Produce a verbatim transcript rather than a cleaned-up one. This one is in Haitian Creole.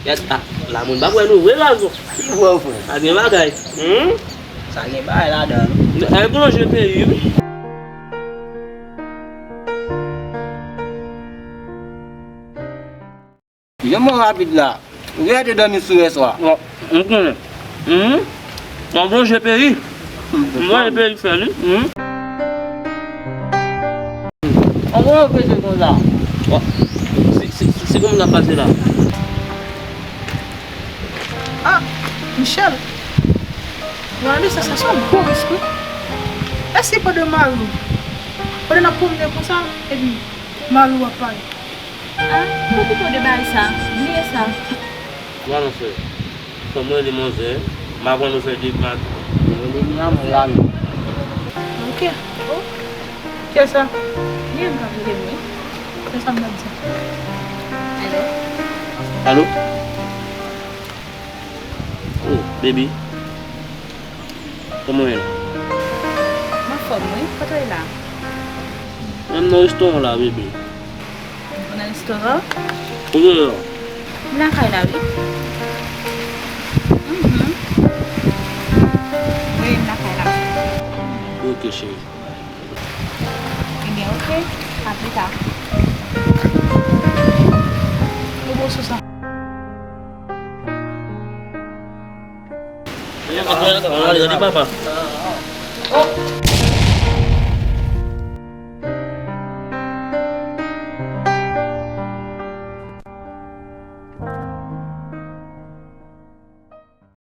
Kèt, ah, la moun pa kwè nou vre, gason. Ki vre, frè? Pa gen bagay. Hmm? Sa gen bagay ladan, wi. Ay, boulanje peyi, wi. Jan mwen rapid la. Ou genlè te dòmi sou yèswa. Bon, m konnen. Hmm? Yon boulanje peyi. M wè peyi fè li. Hmm? Anmwey, yo peze konsa. Bon, se, se, se, se kòman n ap pase la? Ah, Michel. Gade sa, sa se yon gwo risk, wi. Èske pandan mari w, pandan n ap pwomnen konsa, epi mari w ap parèt? Ah, okipe w de bagay sa, bliye sa. Bon, non, frè. Fò mwen rele manzè, m ap pran nou fè de mak. Rele Mia, mwen la menm. Ok. Oh. Kiyès sa? Mia m k ap rele m, wi. Kiyès sa m t ap di? Alo? Alo? Oh, baby. Kòman w ye la? M anfòm, wi. Kote w ye la? Mwen nan restoran la, baby. Ou nan restoran? Ou nan la? M lakay la, wi. Mhm. Wi, m lakay la. Ok, cheri. Ebyen, ok. A pli ta. Ou bon sou sa. Gade papa.